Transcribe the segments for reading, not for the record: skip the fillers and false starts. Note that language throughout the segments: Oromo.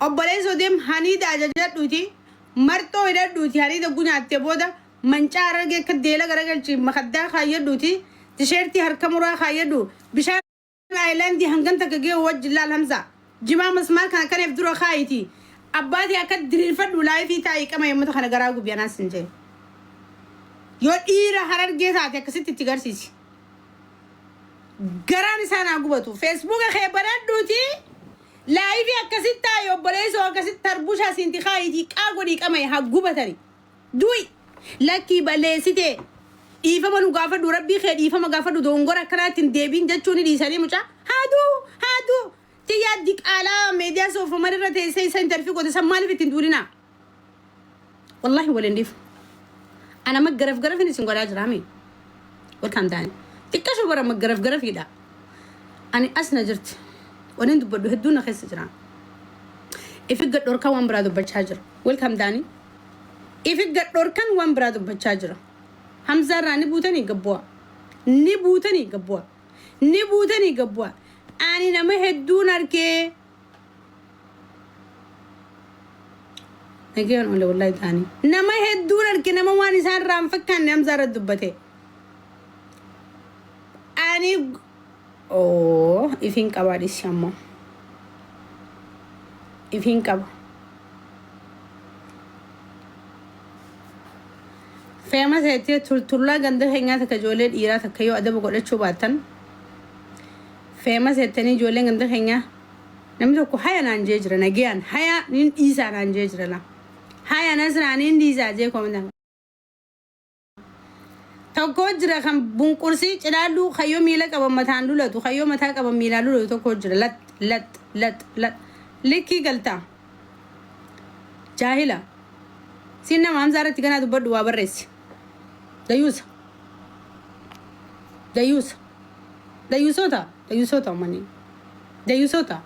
Obboleessoo deem haniida ajajadhuuti marxoo hidhadhuuti haniida gunyaattee booda mancaa harargee akka deela garagalchi makaddaa kaayyadhuuti tisheertii harka muraa kaayyadhu bishaan Aayilaandii hangan takka gee'u wajjin laal Hamza. Jimaa masmaar kana kaneef dura kaayiti. Abbaatii akka diriirfadhu laayifii taa'ii qama yommata kana garaa gubi anaas hin jee. Yoo dhiira harargee taate akkasitti itti garsiisi. Garaan isaa naa gubatu. Feesbuuka kee banadhuuti laayifii akkasitti taa'i obboleessoo akkasitti tarbushaa siinti kaayitii qaa godhii qama'i haa gubatani. Du'i! Lakkii balleessite dhiifama nu gaafadhu rabbii kee dhiifama gaafadhu dogongora akkanaatti hin deebiin jechuu ni dhiisanii mucaa haa du'u haa du'u tiyyaa diqaalaa meediyaa soofamar irra teessee isa intarfii goote san maaliif ittiin duulinaa wallahi waliin dhiifu ana maggaraf garafin isin godhaa jira mi welcome daani xiqqasho bara maggaraf garafiidha ani as na jirti waniin dubbadhu hedduu na keessa jira ifi gadhorkaa waan biraa dubbachaa jira welcome daani Ifi gad dhorkan waan biraa dubbachaa jira. Hamzaa irraa ni buutanii gad bu'aa. Ni buutanii gad bu'aa. Ni buutanii gad bu'aa. Ani nama hedduun arkee. Nagayaan oole wallahi taanii. Nama hedduun arke nama waan isaan irraa hin fakkaanne Hamzaa irra dubbate. Ani oo ifiin qabaa dhisi ammoo. Ifiin qaba. Feema seetee tultullaa ganda keenyaa takka ijoollee dhiiraa takka yoo adaba godhachuu baattan feema seettanii ijoolleen ganda keenyaa namni tokko haya naan jee jira nagayaan haya nin dhiisaa naan jee jira la haya nasraa nin dhiisaa jee komentaa Tokko jira kan bunqursii cilaalluu kayyoo miila qaban mataan lulatu kayyoo mataa qaban miilaan lulatu tokko jira lat lat lat lat likkii galtaa jaahila siin nama hamzaa irratti ganaa dubbadhu waa barreessi dayuusa dayuusa dayuusota dayuusota uummanni dayuusota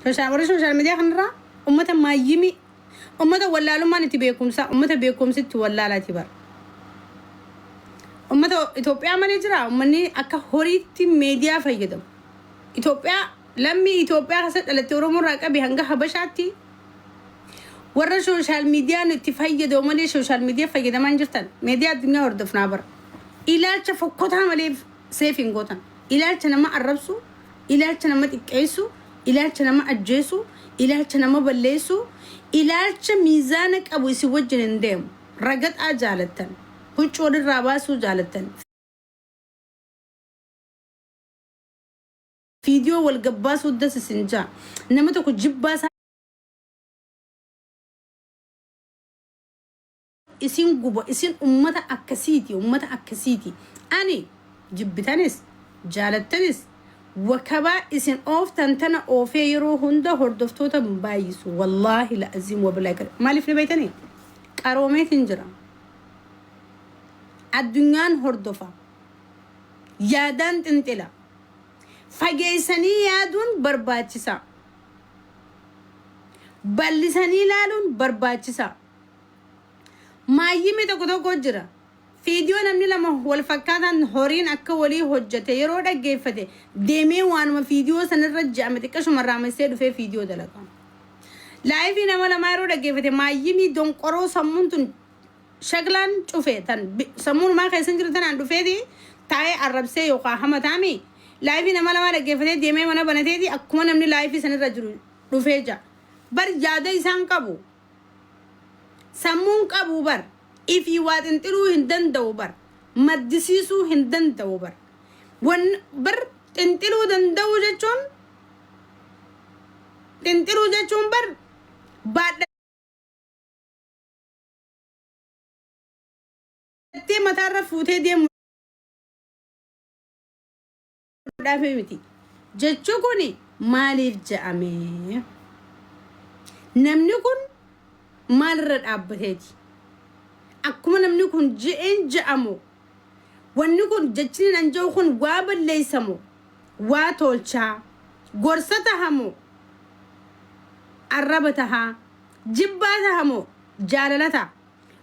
sooshaal warri sooshaal miidiyaa kanarraa ummata maayyimii Ummata wallaalummaan itti beekumsaa, ummata beekumsi itti wallaalaati bar. Ummata Itoophiyaa malee jira ummanni akka horiitti meediyaa fayyadamu. Itoophiyaa lammii Itoophiyaa keessa dhalatte Oromoo irraa qabi hanga Habashaatti warra sooshaal miidiyaan itti fayyadamu malee sooshaal miidiyaa fayyadamaa hin jirtan. Meediyaa addunyaa hordofnaa bara. Ilaalcha fokkotaa malee seef hin gootan. Ilaalcha nama arrabsu, ilaalcha nama xiqqeessu, ilaalcha nama ajjeesu, ilaalcha nama balleessu, ilaalcha miizaana qabu isin wajjin hin deemu. Ragaxaa jaalattan, huccuu walirraa baasuu jaalattan, fiidiyoo wal gabbaasuu das isin jaa. Nama tokko jibbaa isaa isin guba isin ummata akkasiiti ummata akkasiiti ani jibbitanis jaalattanis wakabaa isin ooftan tana oofee yeroo hunda hordoftoota hin baay'isu wallaahi la'aziim wabilaahi maaliif ni beeytanii qaroomeetiin jira addunyaan hordofa yaadaan xinxila fageessanii yaaduun barbaachisaa bal'isanii ilaaluun barbaachisaa Maayyimii tokko tokko jira. Fiidiyoo namni lama wal fakkaataan horiin akka walii hojjate yeroo dhaggeeffate deemee waanuma fiidiyoo sanirra je'ame xiqqashuma raamessee dhufee fiidiyoo dalaga. Laayifii nama lamaa yeroo dhaggeeffate maayyimii donqoroo sammuun tun shaklaan cufe tan sammuunumaa keessa hin jiru tanaan dhufeeti taa'ee arrabsee yookaan hamataami. Laayifii nama lamaa dhaggeeffatee deemee mana banateeti akkuma namni laayifii sanirra jiru dhufee ja'a. Bar yaada isaan qabu. Sammuun qabuu bar. Ifii waa xinxiluu hin danda'u bar. Maddisiisuu hin danda'u bar. Wan bar xinxiluu danda'uu jechuun xinxiluu jechuun bar baadhattee mataarra fuutee deemu dhaafee miti. Jechi kun maaliif je'ame? Namni kun maalirra dhaabbateeti? Akkuma namni kun je'een je'amu wanni kun jechini nan je'u kun waa balleessamu waa tolchaa gorsa tahamu arraba tahaa jibbaa tahamu jaalala taha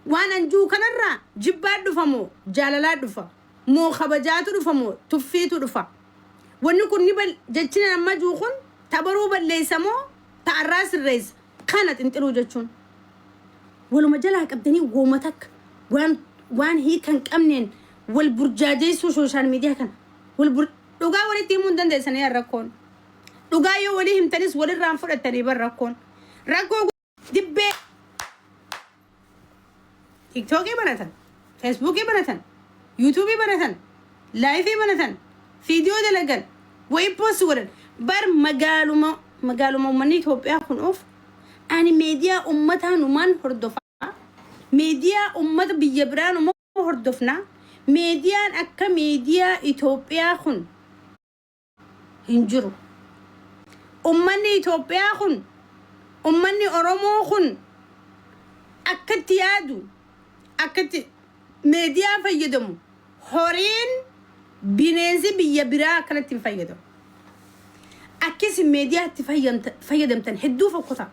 waan an ji'u kanarraa jibbaa dhufa moo jaalalaa dhufa moo kabajaatu dhufa moo tuffiitu dhufa? Wanni kun ni bal jechi amma jiru kun tabaruu balleessa moo ta'arraa sirreessa? Kana xinxiluu jechuun. Waluma jalaa qabdanii wooma takka waan hiika hin qabneen wal burjaajeessuu, social media kana wal bur dhugaa walitti himuu hin dandeessanii rakkoon. Dhugaa yoo walii himtanis walirraan fudhattanii bar rakkoon. Rakkoo dibbee TikTokii banatan, Facebookii banatan, YouTubeii banatan, liveii banatan, viidiyoo dalagan, wayii post godhan. Bar magaaluma uummanni Itoophiyaa kun oofu, ani meediyaa uummataa numaan hordofaa. Meediyaa uummata biyya biraa numa hordofnaa. Meediyaan akka meediyaa Itoophiyaa kun hin jiru. Uummanni Itoophiyaa kun, uummanni Oromoo kun akkatti yaadu, akkatti meediyaa fayyadamu, horiin bineensi biyya biraa akkanatti hin fayyadamu. Akkisin meediyaatti fayyadamtan hedduu fokkota.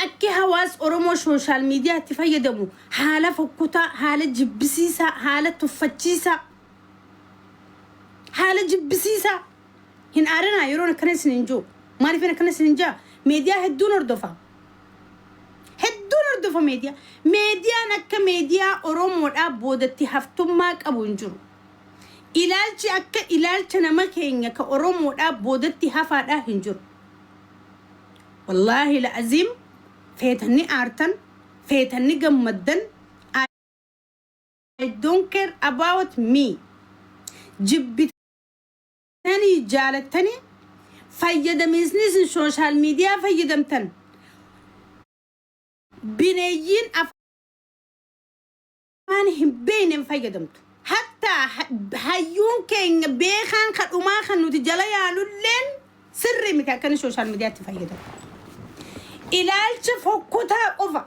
Akki hawaas Oromoo social mediaatti fayyadamu haala fokkotaa, haala jibbisiisaa, haala tuffachiisaa, haala jibbisiisaa. Hin aarinaa yeroon akkana isin hin jiru. Maaliif akkana isin hin jaa? Meediyaa hedduun hordofa. Hedduun hordofa meediyaa. Meediyaan akka meediyaa Oromoodhaa boodatti haftummaa qabu hin jiru. Ilaalchi akka ilaalcha nama keenya ka Oromoodhaa boodatti hafaadhaa hin jiru. Wallaahi la'aziim, feetanni aartan, feetanni gammaddan, I don't care about me. Jibbitanii jaalattanii, fayyadamiisni isin social media fayyadamtan bineeyyiin afaan hin beekne hin fayyadamtu. Hattaa hayyuun keenya beekaan kadhumaa kan nuti jala yaanulleen sirrii miti akkani social mediaatti fayyadamu. Ilaalcha fokkotaa qofa,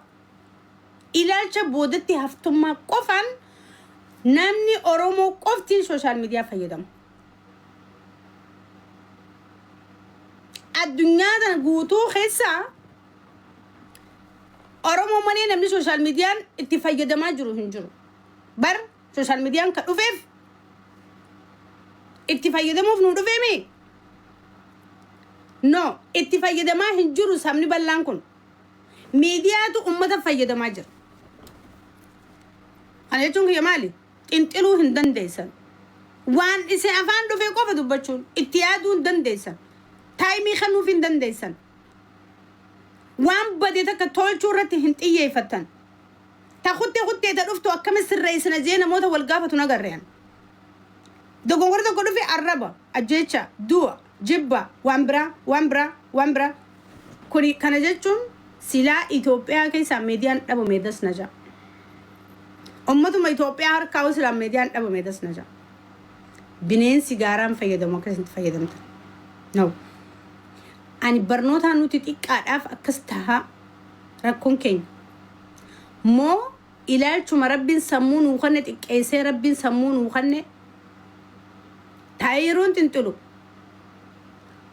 ilaalcha boodatti haftummaa qofaan namni Oromoo qoftiin social media fayyadamu. Addunyaa tana guutuu keessaa Oromoo malee namni social mediaan itti fayyadamaa jiru hin jiru. Bar social mediaan ka dhufeef itti fayyadamuuf nu dhufeemi? No, itti fayyadamaa hin jiru sabni bal'aan kun. Miidiyaatu uummata fayyadamaa jira. Kana jechuun kiyya maali? Xinxiluu hin dandeessan. Waan isin afaan dhufee qofa dubbachuun itti yaaduu hin dandeessan. Timeii kennuuf hin dandeessan. Waan bade takka tolchuu irratti hin xiyyeeffattan. Ta kuttee kuttee ta dhuftu akkami sirreessina jee namoota wal gaafatu nagarreen. Dogongora tokko dhufe arraba, ajjeecha, du'a, jibba, waan biraa, waan biraa, waan biraa. Kuni kana jechuun silaa Itoophiyaa keessaa miidiyaan dhabame das na ja'a. Uummatuma Itoophiyaa harkaa silaa miidiyaan dhabame das na ja'a. Bineensi gaaraan fayyadamu akkasitti fayyadamtan. No. Ani barnootaan nuti xiqqaadhaaf akkas tahaa rakkoon keenya. Moo ilaalchuma Rabbiin sammuu nuu kanne xiqqeessee, Rabbiin sammuu nuu kanne taa'ee yeroon xinxilu.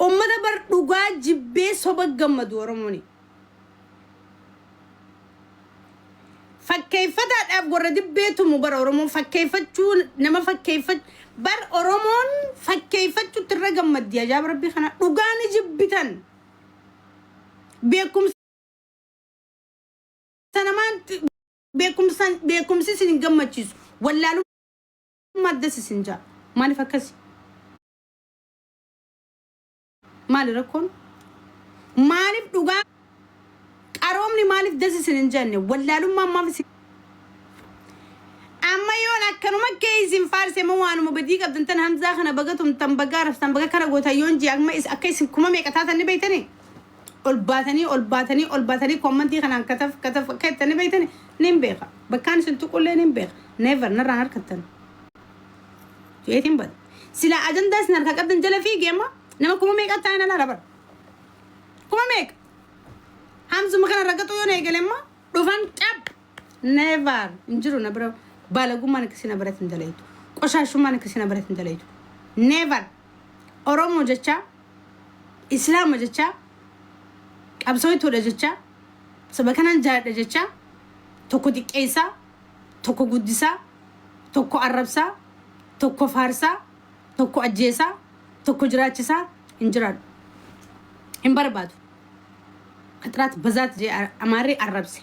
Uummata bar dhugaa jibbee soba gammadu Oromooni. Fakkeeffataadhaaf warra dibbee tumu bara Oromoon fakkeeffachuu nama fakkeeffach bar Oromoon fakkeeffachuutti irra gammaddi. Ajaa'ib Rabbii kana, dhugaa ni jibbitan. Beekumsa namaan beekumsa, beekumsi isin hin gammachiisu. Wallaalummaa addas isin jaa. Maaliif akkasi? Maali rakkoon? Maaliif dhugaa qaroomni maaliif das isin hin jenne? Wallaalummaan maaf isin amma yoon akkanuma kee isin faarse moo waanuma badii qabdan tan Hamzaa kana baga tumtan, baga arabsan, baga kana gootan yoon jee, amma akka isin 40,000 taatan ni beeytanii? Ol baatanii, ol baatanii, ol baatanii commentii kanaan kataf kataf akka jettanii beeytanii ni hin beeka. Bakkaan isin tuqullee ni hin beeka. Never narraan harkattan. Jeetiin bada. Silaa ajandaa isin harkaa qabdan jala fiigee amma nama 40,000 taa'in alaala bara. 40,000. Hamzuma kana ragaxuu yoon eegale amma dhufan cab. Never hin jiru na bira baalagummaan akkasii na biratti hin dalaytu. Qoshaashummaan akkasii na biratti hin dalaytu. Never. Oromoo jecha, Islaama jecha, qabsooytuudha jecha, saba kanaan jaaladha jecha, tokko xiqqeessaa, tokko guddisaa, tokko arrabsaa, tokko faarsaa, tokko ajjeesaa. Tokko jiraachisaa hin jiraadhu. Hin barbaadu. Kaxiraat bazaat jee Amaarri arrabse.